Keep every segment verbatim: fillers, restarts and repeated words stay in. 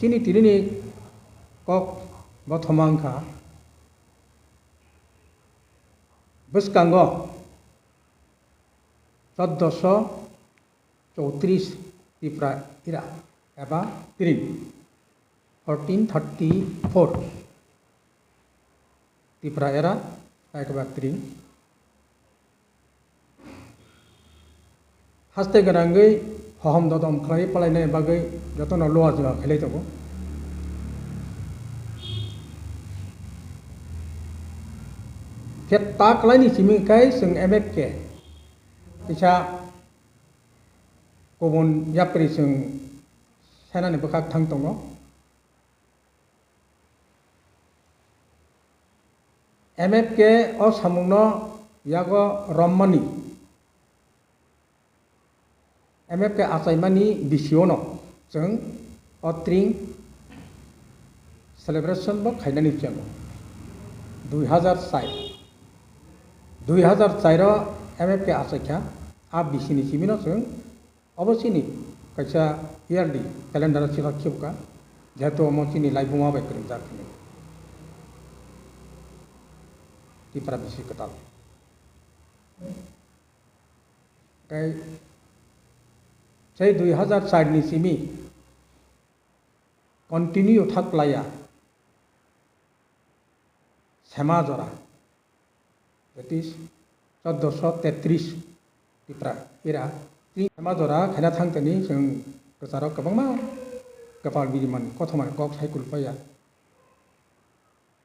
Chini tinini kok bothoma wngkha bwskango choddoso chowtris Tipra era eba tring, fourteen thirty-four Tipra era eba tring. Haste gwnangwi hohom dodom khlai palainani bagwi jotono luwa juwa khlai tongo. Khe ta klaini simi khai chwng M F K kisa kubun yapri chwng senani bwkhak thang tongo. M F K o samungno yago rommani, M F K achaimani bisiono chwng o tring celebration bo khainani chwng dui hazar char, dui hazar char o M F K achaikha, a bisini simino chwng Obo chini kaisa yearly calendar o chilak khibuka, jehetu omo chini laibuma bai kwrwngjak hwnwi. Tipra bisi kwtal. Tei sei dui hazar char ni simi continue thak laiya. Sema jora, that is, choddoso tetris Tipra era, tini Sema jora khaina thang tani chwng kwcharo kwbangma kwpal biriman kothoma kok sai kulpaya.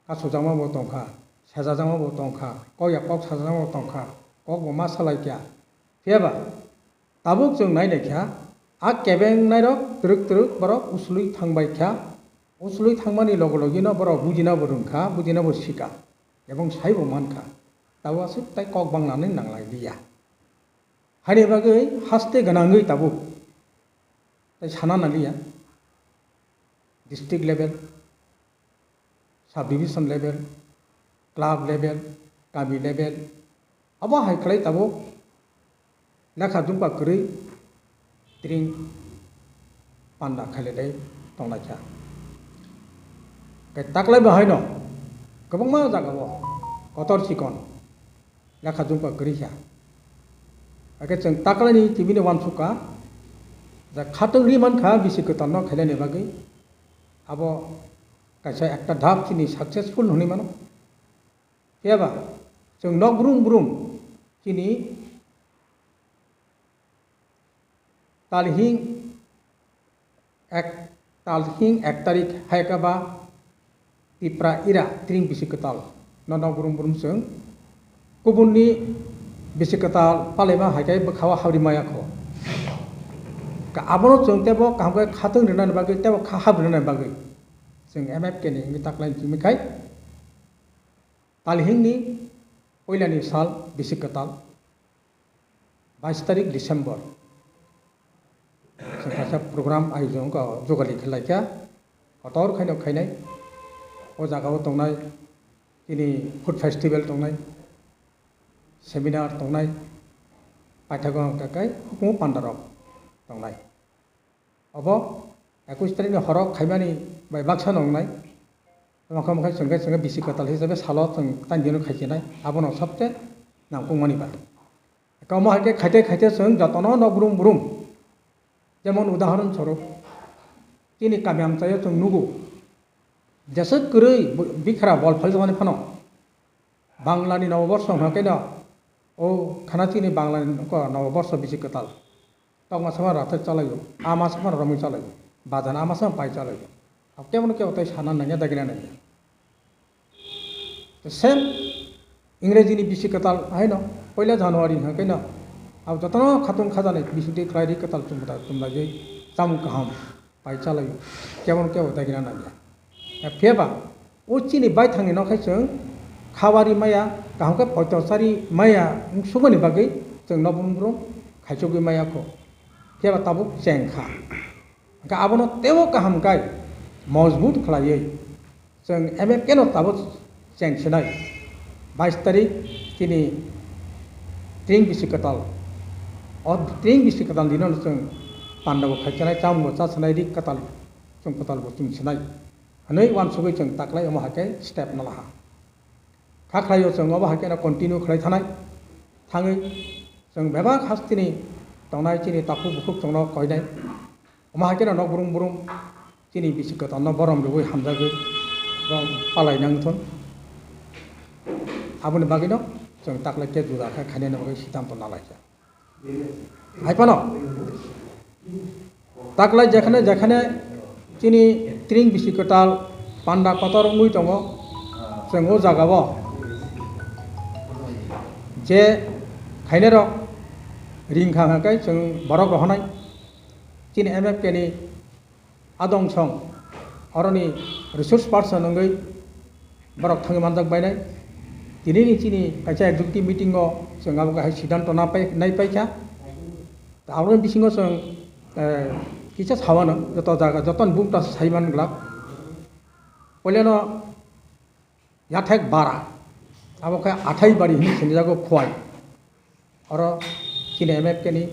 Kachujakma bo tongkha, sejajakma bo tongkha, kok ya kok sajakma bo tongkha, kok bo ma salaikya. Phiyaba, Tabuk chwng nai naikha, a kebengnairok twrwk twrwk borok uslui thangbaikha, uslui thangmani loge logeno borok bujinabo rwngkha, bujinabo sika, ebong saibo mankha, tabuk aswk tai kok banglanani nanglai liya. Haini bagwi haste gwnangwi tabuk tai sana naliya, district level, sub division level, club level, kami level, abo hai khlai tabuk lekha jumpa kwrwi tring panda khailai tonglaikha. Tei taklai bo haino kwbangma jagao kotor chikon lekha jumpa kwrwi kha. Hakhe chwng taklaini tibini uansukha, je khatungri mankha bisi kwtalno khailani bagwi. Abo kaisa ekta dhap chini successful hwnwi mano. Phiyaba chwng nok brum brum chini talhing ek, talhing ek tarik hai khe ba Tipra era tring bisi kwtal no nok brum brum chwng kubunni bisi kwtal palaima hai khe bwkhao habri maya kho. Ka abono chwng tebo kaham khe khatwng rwnani bagwi tebo kha habri rwnani bagwi chwng M F K ni wngwi taklai chimi khai talhingni puilani sal bisi kwtal. Bais tarik December, chwng kaisa program ayojon kha, jugali khe laikha, kotor khaino khainai. O jagao tongnai, chini food festival tongnai, seminar tongnai, paithago hwnkha khe hukumu pandarok tongnai. Obo ekush tarikni horo khaimani bai baksa nongnai. Tamo khe omo khe chwng khe, chwng khe bisi kwtal hisabe salo chwng tani dino khaichinai. Abono sabse nangkukmani ba. Omo hai khe khaite khaite chwng jotono nok brum brum. Jemon udahoron swarup, chini kami amchaio chwng nugo. Jeswk kwrwi bikra bol phaljakmani phano. Banglani Noboborso hwnkha khe no, o khana chini Banglani ko Noboborso bisi kwtal. Tokma sama rathai chalaio, ama sama romwi chalaio, bajan ama sama pai chalaio. Abo kebono kebo tai sana nangya, dagina nangya. Same Ingrejini bisi kwtal haino poila January hwnkhe no, abo jotono khatung khajanai bisingtwi khlai ri kwtal chumta chumlaiwi chamung kaham. Pai chalaio, kebon kebo dagina nangya. Phiyaba o chini baithangni nokhe chwng khawari maya, kaham khe poito chari maya wngsukmani bagwi chwng nokbrum brum khaichugwi maya kho. Phiyaba tabuk cheng kha. Hwnkhe abono teibo kaham khe mojbut khlaiwi chwng M F K no tabuk cheng sinai, bais tarik chini tring bisi kwtal. O tring bisi kwtal dino chwng panda bo khai sinai, chamung bo cha sinai, ri kwtal chwng kwtal bo chwng sinai. Hwnwi uansugwi chwng taklai omo hai khe step no laha. Kha khlaio chwng obo hai kheno continue khlai thanai. Thangwi chwng bebak hasteni tongnai chini takhuk bukhuk chwngno koinai. Omo hai kheno nok brum brum chini bisi kwtalno borom rwui hamjagwi bo palai nang thun. Aboni bagwino chwng taklai khe juda khe khainani bagwi siddhanto nalaikha. Hai phano taklai jekhane jekhane chini tring bisi kwtal panda kotor wngwi tongo, chwng o jagao je khainairok ringkha hwnkhe chwng borok rohornai chini M F K ni adong song oroni resource person wngwi borok thangwi manjak bainai. Tinini chini kaisa executive meeting o chwng abo hai siddhanto na pai-, nai paikha. Aboni bisingo chwng, eh, kisa sawano joto jaga, joto ni bumta sai man glak. Poilano yathek bara, abo khe athai bari hinwi sinijago Khowai. Oro chini M F K ni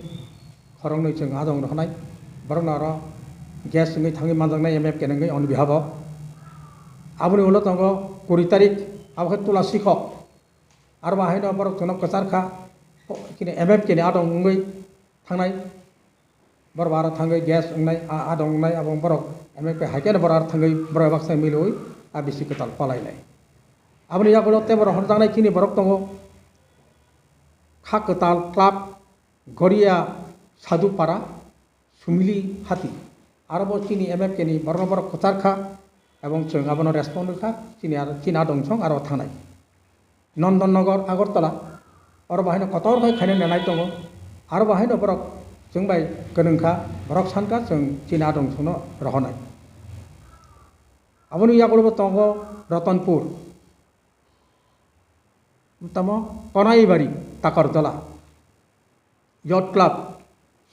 khoroknwi chwng adong rohornai. Borokno oro guest wngwi thangwi manjaknai M F K ni wngwi on behalf o. Aboni ulo tongo kuri tarik, abo khe Tula Sikhok. Aro bo haino borok chwngno kwchar kha, chini M F K ni adong wngwi thangnai. Borok aro thangwi guest wngnai, a, adong wngnai, abo borok M F K hai kheno borok aro thangwi borok baksa milwi a bisi kwtal palainai. Aboni yagulo tei borok horjaknai chini borok tongo. Kha Kwtal Club, Goria Sadhupara, Sumili Hati. Aro bo chini M F K ni borokno borok kwchar kha, ebong chwng abono respond rwkha, chini aro, chini adong song aro thangnai. Nondon Nogor, Agartala, oro bo haino kotor khe khaina nanai tongo. Aro bo haino borok chwng bai kwnwng kha, borok san kha chwng chini adong songno rohornai. Aboni yagulo bo tongo Ratanpur. Tamo Konaibari, Takarjala, Yacht Club,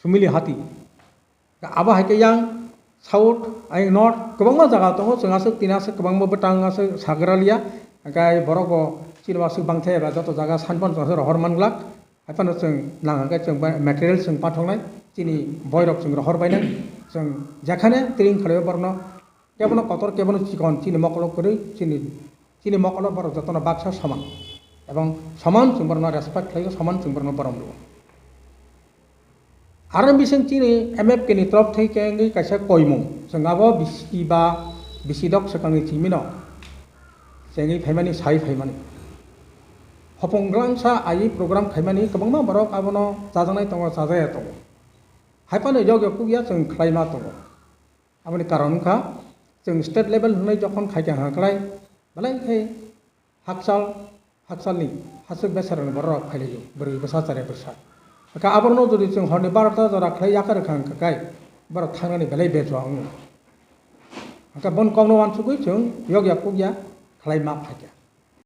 Sumili Hati. Abo hai khe yang South, ayang North, kwbangma jaga tongo, chwng aswk tini aswk kwbangma bwtang aswk sagra liya. Hwnkhe borok bo chini bo aswk bangthai eba joto jaga sanpon chwng aswk rohor man glak. Hai phano chwng nang hwnkhe chwng bai material chwng pathoknai, chini boirok chwng rohor bainai. Chwng jekhane tring khlaio borokno, kebono kotor, kebono chikon, chini mokolo kwrwi, chini, chini mokolo borok jotono baksa soman. Ebong soman chwng borokno respect khlaio, soman chwng borokno borom rwo. Aro bising chini M F K ni torop thai khe wngwi kaisa koimung, chwng abo bisi ba bisi dok swkangni chimino chengwi phaimani, sai phaimani. Hopong glangsa ai program khaimani kwbangma borok abono chajaknai tongo, chajaya tongo. Hai phano yogya kukya chwng khlaima tongo. Aboni karon wngkha, chwng state level hwnwi jokhon khaikha hwnklai, belai khe hakchal, hakchalni hachwk besarokni bororok phailaio, bwrwi bwsa chare bwsa. Hwnkhe aborokno jodi chwng horni barota jora khlai yakarwkha hwnkhe kai, borok thangnani belai bejua wngo. Hwnkhe boni kokno uansugwi chwng yogya kukya khlai ma phaikha.